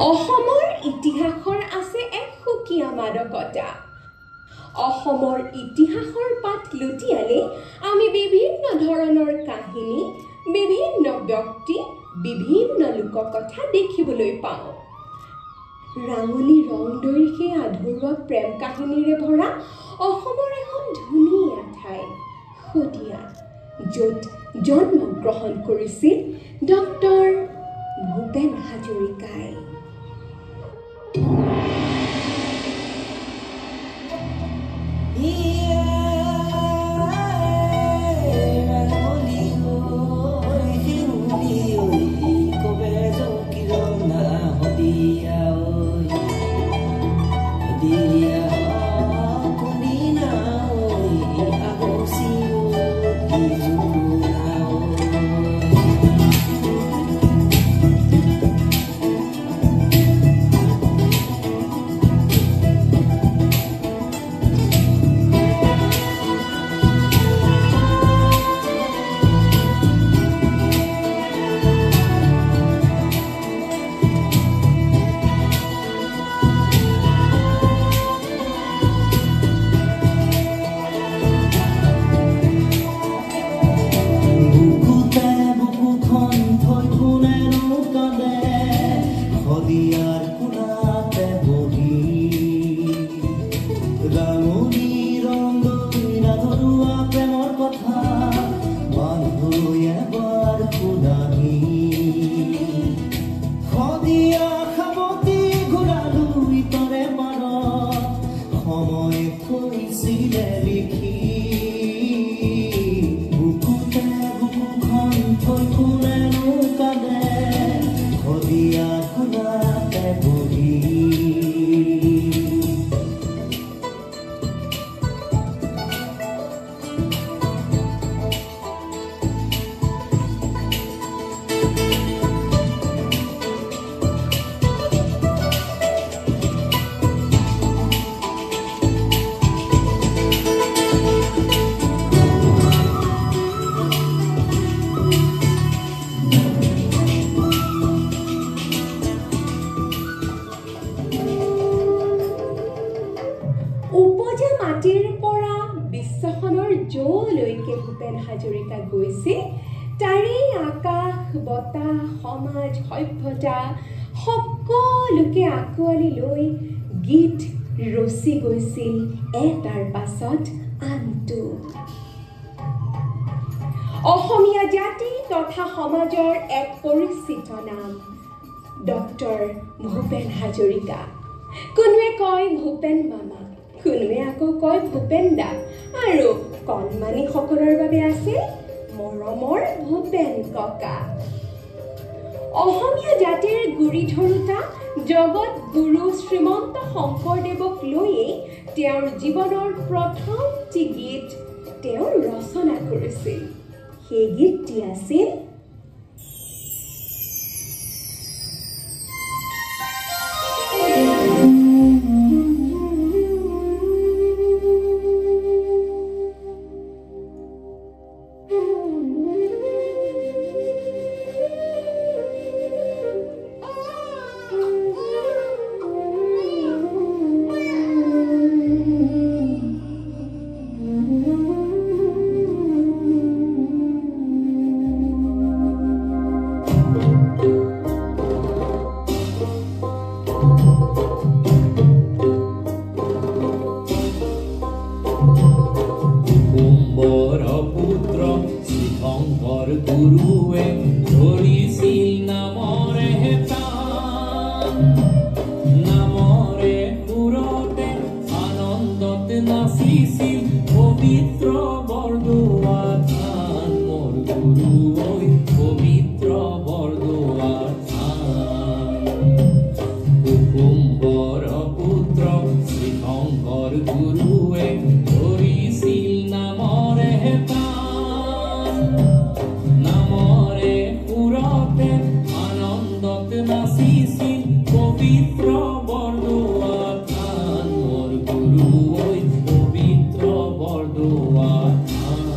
অসমৰ ইতিহাসৰ আছে এক সুকীয়া মাদকতা। অসমৰ ইতিহাসৰ পাত লুটিয়ালে আমি বিভিন্ন ধৰণৰ কাহিনী, বিভিন্ন ব্যক্তি, বিভিন্ন লোককথা দেখিবলৈ পাওঁ। ৰাঙলী ৰংদৈৰ সেই আধৰুৱা প্ৰেম কাহিনীৰে ভৰা অসমৰ এখন ধুনীয়া ঠাই শদিয়া, য'ত জন্মগ্ৰহণ কৰিছিল ডক্টৰ ভূপেন হাজৰিকাই। উপজা মাটিৰ পৰা বিশ্বখনৰ য'লৈকে ভূপেন হাজৰিকা গৈছে, তাৰেই আকাশ, বতাহ, সমাজ, সভ্যতা সকলোকে আঁকোৱালি লৈ গীত ৰচি গৈছিল এটাৰ পাছত আনটো। অসমীয়া জাতি তথা সমাজৰ এক পৰিচিত নাম ডক্টৰ ভূপেন হাজৰিকা। কোনোৱে কয় ভূপেন মামা, কোনোৱে আকৌ কয় ভূপেন দা, আৰু কণমানিসকলৰ বাবে আছে মৰমৰ ভূপেন ককা। অসমীয়া জাতিৰ গুৰি ধৰোঁতা জগত গুৰু শ্ৰীমন্ত শংকৰদেৱক লৈয়ে তেওঁৰ জীৱনৰ প্ৰথমটি গীত তেওঁ ৰচনা কৰিছিল। সেই গীতটি আছিল গুৰুৱে ধৰিছিল নামৰে তান, নামৰে সুৰতে আনন্দত নাচিছিল পবিত্ৰ বৰদোৱা থান। মোৰ গুৰু ঐ পবিত্ৰ বৰদোৱা থান। কুসুম্বৰ পুত্ৰ শ্ৰীশংকৰ গুৰুৱে ধৰিছিল নামৰে তান, নামৰে সুৰতে আনন্দত নাচিছিল পবিত্ৰ বৰদোৱা থান। মোৰ গুৰু ঐ পবিত্ৰ বৰদোৱা থান।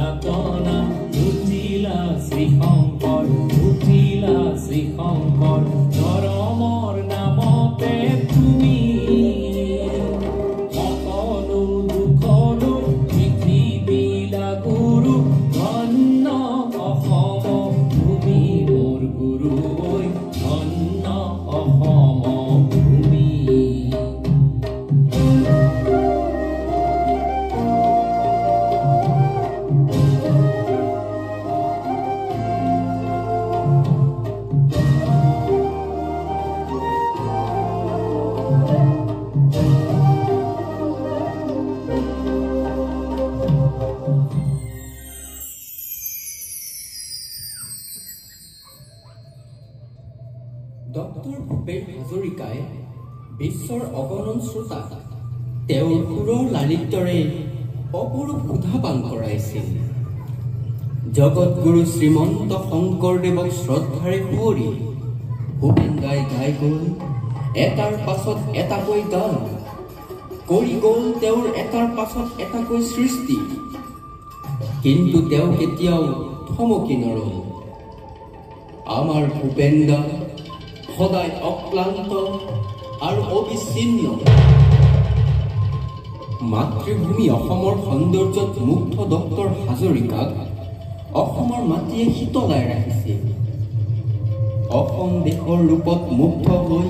যাতনা। উঠিলা শ্ৰীশংকৰ, উঠিলা শ্ৰীশংকৰ, ধৰমৰ নামতে তুমি সকলো দুখলৈ পিঠি দিলা গুৰু। ধন্য অসম তুমি মোৰ গুৰু ঐ, ধন্য অসম ভূমি। ডক্টৰ ভূপেন হাজৰিকাই বিশ্বৰ অগণন শ্ৰোতাক তেওঁৰ সুৰৰ লালিত্যৰে অপৰূপ সুধাপান কৰাইছিল। জগতগুৰু শ্ৰীমন্ত শংকৰদেৱক শ্ৰদ্ধাৰে সুঁৱৰি ভূপেন দাই গাই গ'ল এটাৰ পাছত এটাকৈ গান, কৰি গ'ল তেওঁৰ এটাৰ পাছত এটাকৈ সৃষ্টি। কিন্তু তেওঁ কেতিয়াও থমকি নৰ'ল। আমাৰ ভূপেন দা সদায় অক্লান্ত আৰু অবিচ্ছিন্ন। মাতৃভূমি অসমৰ সৌন্দৰ্যত মুগ্ধ ডক্টৰ হাজৰিকাক অসমৰ মাটিয়ে শীতলাই ৰাখিছিল। অসম দেশৰ ৰূপত মুগ্ধ হৈ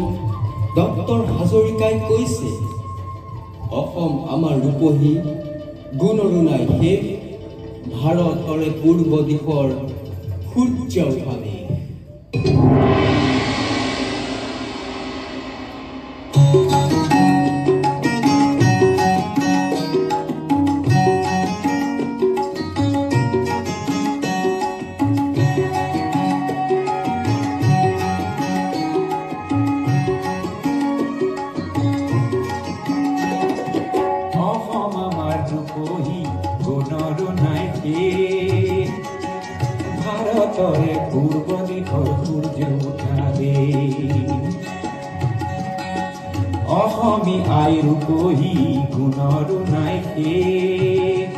ডক্টৰ হাজৰিকাই কৈছে, অসম আমাৰ ৰূপহী, গুণৰো নাই শেষ, ভাৰতৰে পূৰ্ব দিশৰ সূৰ্য উঠা দেশ। অসম আমাৰ ৰূপহী, গুণৰো নাই শেষ, ভাৰতৰে পূৰ্ব দিশৰ সূৰ্য উঠা দেশ। অসমী আই ৰূপহী, গুণৰো নাই শেষ,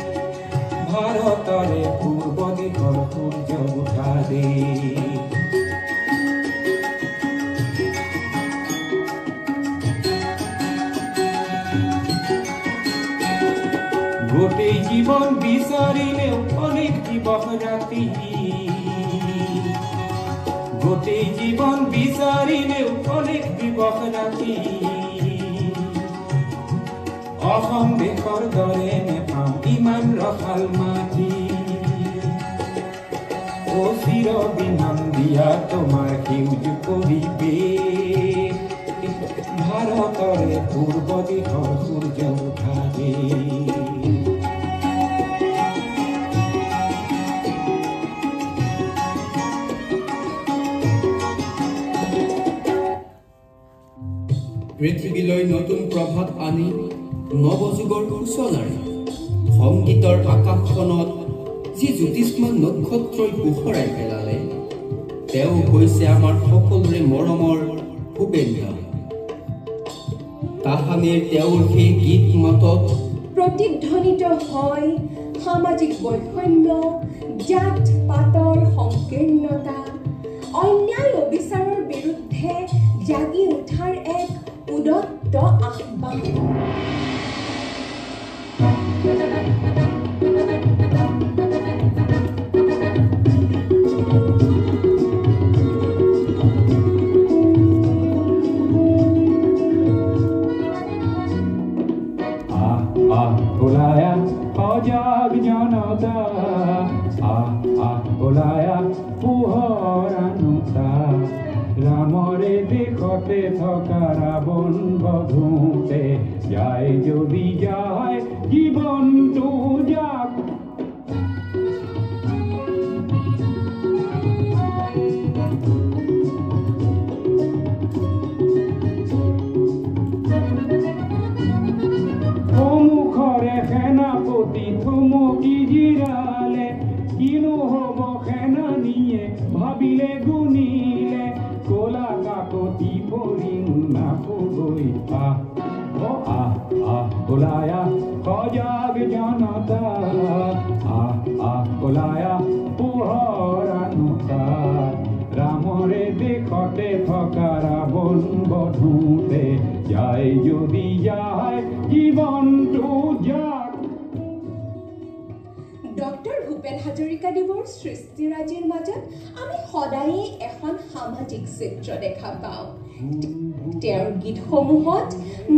ভাৰতৰে পূৰ্ব দিশৰ সূৰ্য উঠা দেশ। গোটেই জীৱন বিচাৰিলেও অনেক দিৱস ৰাতি, গোটেই জীৱন বিচাৰিলেও অনেক দিৱস ৰাতি, অসম দেশৰ দৰে নেপাওঁ ইমান ৰসাল মাটি। অ চিৰ বিনন্দিয়া তোমাৰ সেউজ পৰিৱেশ, ভাৰতৰে পূৰ্ব দিশৰ সূৰ্য উঠা দেশ। পৃথিৱীলৈ নতুন প্ৰভাত আনি নৱযুগৰ সূচনাৰে সংগীতৰ আকাশখনত যি জ্যোতিষ্মান নক্ষত্ৰই পোহৰাই পেলালে, তেওঁ হৈছে আমাৰ সকলোৰে মৰমৰ ভূপেন দা। তাহানিৰ তেওঁৰ সেই গীত মাতত প্ৰতিধ্বনিত হয় সামাজিক বৈষম্য, জাত পাতৰ সংকীৰ্ণতা, অন্যায় অবিচাৰৰ বিৰুদ্ধে জাগি উঠাৰ এক উদত্ত আহ্বান। আহ আহ ওলায়া সজাগ জনতা, আহ আহ ওলায়া পোহৰ আনোতা, ৰামৰে দেশতে থকা ৰাৱণ বধোতে যায় যদি যায় জীৱনটো যাক। সমুখৰে সেনাপতি থমকি জিৰালে, কিনো হব সেনানীয়ে ভাবিলে গুণিলে, কলা কাকতি ফৰিং নাখোগৈ। আহ অ আহ আহ ওলায়া সজাগ জনতা। যায় যদি যায় জীৱনটো যাক। ডক্টৰ ভূপেন হাজৰিকাদেৱৰ সৃষ্টিৰাজিৰ মাজত আমি সদায়েই এখন সামাজিক চিত্ৰ দেখা পাওঁ। তেওঁৰ গীতসমূহত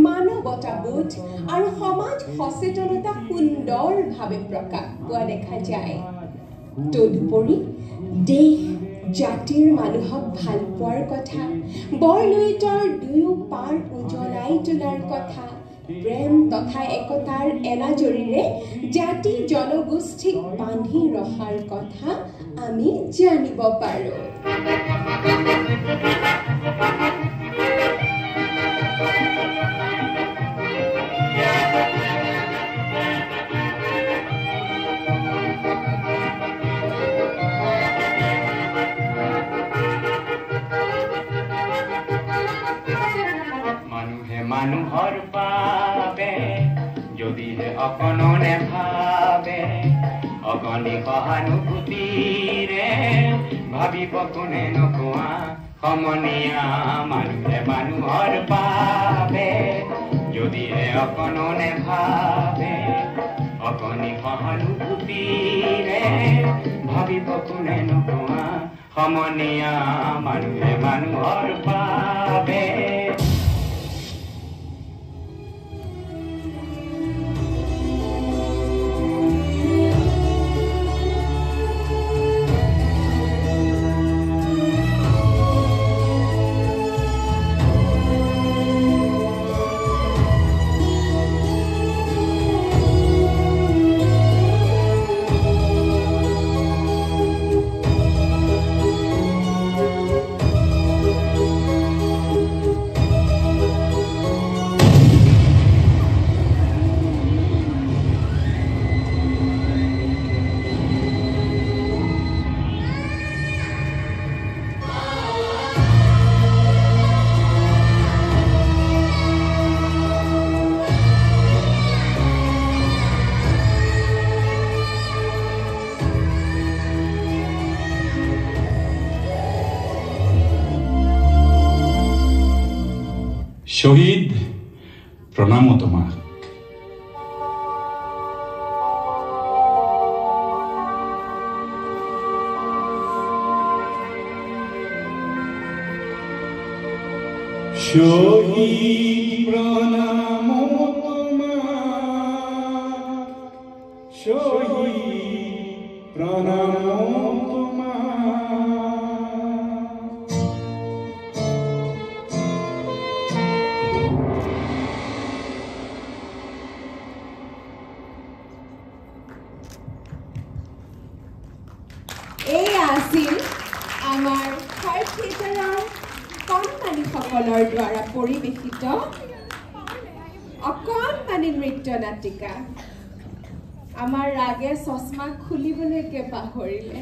মানৱতাবোধ আৰু সমাজ সচেতনতা সুন্দৰভাৱে প্ৰকাশ পোৱা দেখা যায়। তদুপৰি দেশ জাতিৰ মানুহক ভাল পোৱাৰ কথা, বৰলুইতৰ দুয়ো পাৰ উজ্বলাই তোলাৰ কথা, প্ৰেম তথা একতাৰ এনাজৰীৰে জাতি জনগোষ্ঠীক বান্ধি ৰখাৰ কথা আমি জানিব পাৰোঁ। মানুহৰ বাবে যদিহে অকণো নেভাবে, অগণি সহানুভূতিৰে ভাবিব কোনে নোকোৱা সমনীয়া। মানুহে মানুহৰ বাবে যদিহে অকণো নেভাবে, অগণি সহানুভূতিৰে ভাবিব কোনে নোকোৱা সমনীয়া। মানুহে মানুহৰ বাবে। শহীদ প্ৰণাম তোমাক। শহীদ প্ৰণাম তোমাক, শহীদ প্ৰণাম তোমাক। এয়া আছিল আমাৰ থাৰ্ড থিয়েটাৰৰ কণমানিসকলৰ দ্বাৰা পৰিৱেশিত অকণমানি নৃত্য নাটিকা। আমাৰ ৰাগে চশমা খুলিবলৈকে পাহৰিলে।